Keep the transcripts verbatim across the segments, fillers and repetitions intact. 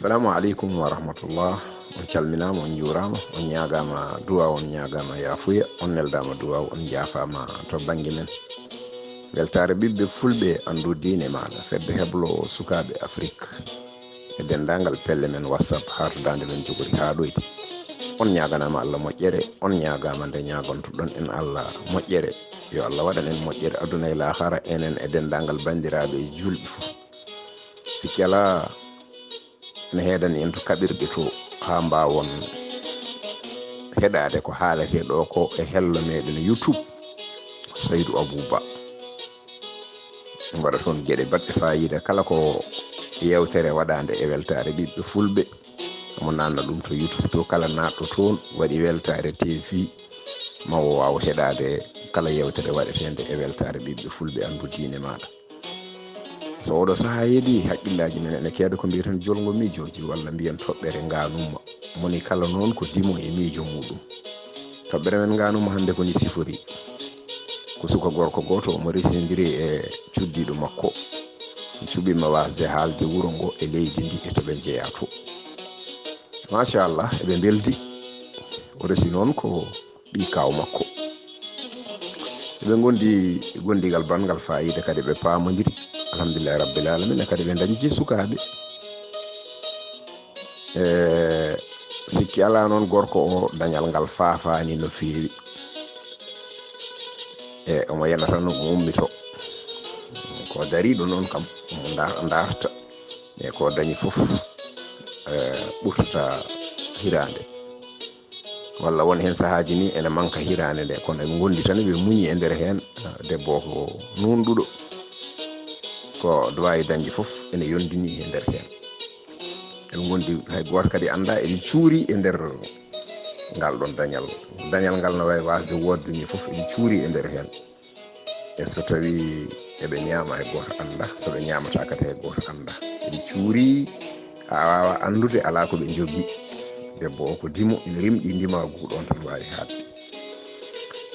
Assalamu aleykum wa rahmatullah. On calminaama, on njuuraama, on ñaagaama duwaaw, on ñaagaama yaafuya, on neldaama duwaaw, on njaafaama to bannge men. Weltaare ɓiɓɓe fulɓe, anndu diine maaɗa, fedde heblo sukaaɓe Afrik e denndaangal pelle men WhatsApp, hardaande men jogori haa ɗoyde. On ñaaganaama Allah moƴƴere, on ñaagaama nde ñaagontoɗon en Allah moƴƴere. Yo Allah waɗan en moƴƴere aduna e laahara, enen e denndaangal banndiraaɓe e juulɓe fof. Sikki alaa, ne heedani en to kaɓirɗe to, haa mbaawon heɗaade ko haaletee ɗo ko e hello meɗen YouTube, Saydou Abou Ba. Mbaɗa toon geɗe baɗɗe faayiida, kala ko yeewtere waɗaande e weltaare ɓiɓɓe fulɓe, omo naatna ɗum to YouTube to, kala naatɗo toon waɗi weltaare T V, ma o waaw heɗaade kala yeewtere waɗeteende e weltaare ɓiɓɓe fulɓe, anndu diine maaɗa. So oɗo sahaa heedi, haqqillaaji men ene keeda ko mbiyeten jolngo miijooji, walla mbiyen toɓɓere ngaanumma. Moni kala noon ko dimo e miijo muuɗum. Toɓɓere men ngaanumma hannde ko ni sifori. Ko suka gorko gooto, omo resindiri e cuddiiɗo makko. Mi cuɓiima waasde haalde wuro ngo e leydi ndi e to ɓe njeyaa to. Machallah, eɓe mbeldi. O resi noon ko ɓii kaaw makko. Eɓe ngondi gondigal banngal faayiida, kadi ɓe paamondiri. Alhamdulillahi rabbil alamina, kadi ɓe dañi sukaaɓe. E, sikki alaa noon, gorko o dañal ngal faafaani no feewi. E, omo yana tan, omo ummito. Ko dariiɗo noon kam, omo nda-, ndarta. E ko dañi fof, e, ɓurtata hiraande. Walla won heen sahaaji ni ene manka hiraande nde, kono eɓe ngondi tan, eɓe muñi e nder heen. Debbo o ko nuunɗuɗo, ko waawi dañde fof ene yondini e nder heen. Eɓe ngondi, hay gooto kadi anndaa, eɓe cuuri e nder ngal ɗoon dañal. Dañal ngal no waawi waasde woodde ni fof, eɓe cuuri e nder heen. E so tawii eɓe ñaama, hay gooto anndaa, so ɓe ñaamataa kadi, hay gooto anndaa. Eɓe cuuri, a waawaa anndude, alaa ko ɓe njogii. Debbo o ko dimo, ina rimɗi ndimaagu, ko ɗoon tan waawi haaɗde.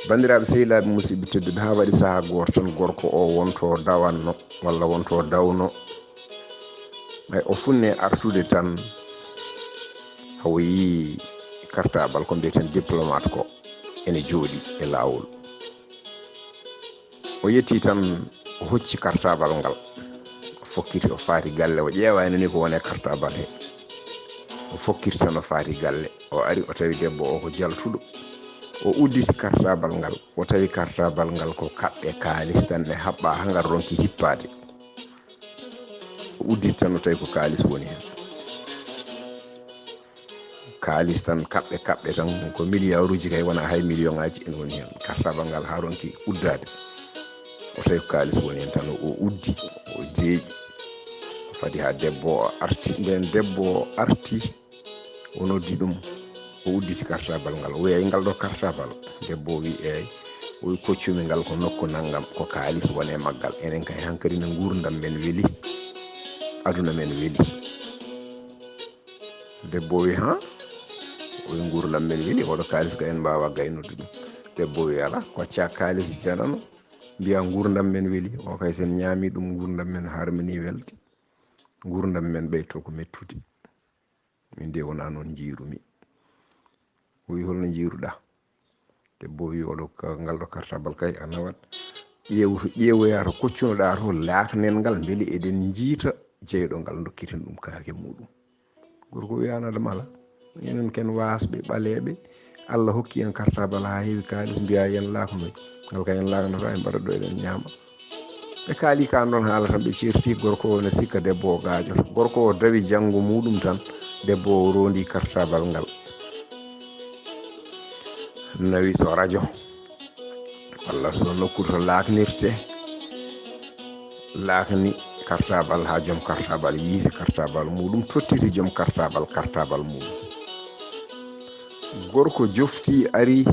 Banndiraaɓe sehilaaɓe, musidɓe tedduɓe, haa waɗi sahaa gooto tan, gorko o wonto dawanno, walla wonto dawno. Ay, o funne artude tan, o yii kartabal ko mbiyeten diplomate ko ene jooɗi e laawol. O yetti tan, o hocci kartabal ngal. O fokkiti, o faati galle, o ƴeewaani ni ko woni e kartabal he. O fokkiti tan, o faati galle. O ari, o tawi debbo o ko jaltuɗo. O udditi kartabal ngal, o tawi kartabal ngal ko kaɓɓe kaalis tan, ne haɓɓa haa ngal ronki hippaade. O udditi tan, o tawi ko kaalis woni heen. Kaalis tan, kaɓɓe, kaɓɓe tan, ko miliyaaruuji kay, wonaa hay miliyonaaji ene woni heen. Kartabal ngal haa ronki uddaade. O tawi ko kaalis woni heen tan, o uddi, o deeƴi. O fadi haa debbo o arti. Nden debbo o arti, o noddi ɗum, o udditi kartabal ngal. O wiyi, "Ay, ngal ɗo kartabal?" Debbo o wiyi, "Eey." O wiyi, "Koccumi ngal ko nokku nanngam, ko kaalis woni e maggal. Enen kay hankadi no nguurndam men weli, aduna men weli." Debbo o wiyi, "Haa?" O wiyi, "Nguurndam men weli, oɗo kaalis kay en mbaawaa gaynude ɗum." Debbo o wiyi, "Alaa, ko accaa kaalis janano, mbiyaa nguurndam men weli. O kay, so en ñaami ɗum, nguurndam men harmini welde. Nguurndam men ɓeyto ko mettude. Min de wonaa noon njiirumi." O wiyi, "Holno njiiruɗaa?" Debbo o wiyi, "Oɗo ka-, ngal ɗo kartabal kay a nawat. Ƴeewu to, ƴeewoyaa to koccunoɗaa to, laaknen ngal, mbele eɗen njiita jeyɗo ngal, ndokkiten ɗum kaake muuɗum." Gorko o wiyi, "Aan aɗa mala. Enen ken waasɓe, ɓaleeɓe. Allah hokki en kartabal haa heewi kaalis, mbiyaa yen laaknoy. Ngal kay en laaknoto, en mbaɗa ɗo eɗen ñaama." Ɓe kaali ka ɗon haala tan, ɓe ceerti, gorko o ne sikka debbo o gaajoto. Gorko o dawi janngo muuɗum tan, debbo o roondi kartabal ngal. Nawi so rajo, walla so nokku to laaknirte, laakni kartabal haa joom kartabal yiiti kartabal muuɗum, tottiti joom kartabal kartabal muuɗum. Gorko jofti, ari,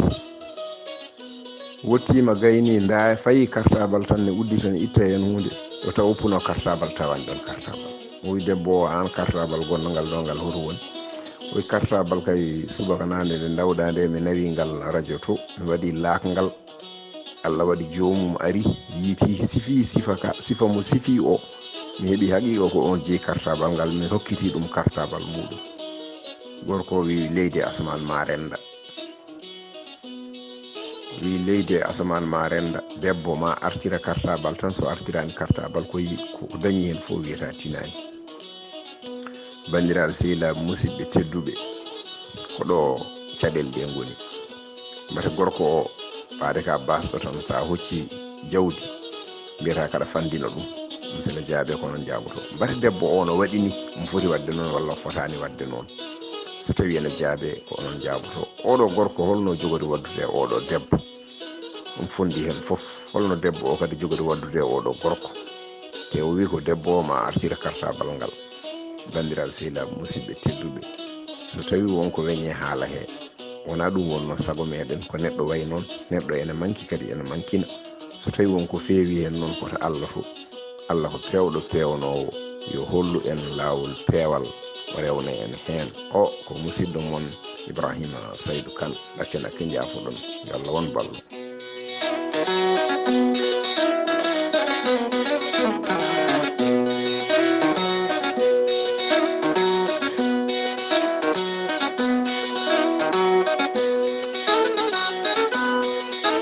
wottiima, gayni, ndaa, fayi kartabal tan, ne uddi tan, itta heen huunde, o tawa oppuno kartabal, tawani ɗon kartabal. O wi debbo o, "Aan, kartabal gonngal ɗo ngal, hoto woni?" O wi, "Kartabal kay, subaka naande nde ndawɗaa nde, mi nawi ngal rajo to, mi waɗi laakngal. Allah waɗi joomum ari, yiiti, sifi sifa ka, sifa mo sifi o. Mi heɓi haqiiqa ko on jeyi kartabal ngal, mi hokkiti ɗum kartabal muɗum. Gorko o wi leydi e asamaan ma renda. Wi leydi e asamaan ma renda, debbo ma artira kartabal tan, so artirani kartabal ko yi-, ko dañi hen fof wiyata tinani. Banndiraaɓe sehilaaɓe musidɓe tedduɓe, ko ɗo caɗeele ɗe ngoni. Mbate gorko o, ɓaade ka basɗo tan, sa hocci jawdi, mbiyata kaɗa fandina ɗum. Ɗum sene jaabe ko noon jaaboto. Mbate debbo o no waɗi ni, omo foti waɗde noon walla o fotaani waɗde noon. So tawi ene jaabe ko onon jaaboto. Oɗo gorko holno jogori waɗdude e oɗo debbo? Ɗum fondi hen fof. Holno debbo o kadi jogori waɗdude e oɗo gorko? Te o wi ko debbo o ma artira kartabal ngal. Banndiraaɓe sehilaaɓe musidɓe tedduɓe, so tawi won ko weñe haala he, wona ɗum wonno sago meɗen, ko neɗɗo way noon, neɗɗo ene manki kadi ene mankina. So tawi won ko feewi hen noon, ko to Allah fo. Allah ko peewɗo peewnoowo, yo hollu en laawol peewal, o rewna en heen. O ko musidɗo mon Ibrahima Saydu Kan, ɗakke ɗakke njaafoɗon, yo Allah won ballo.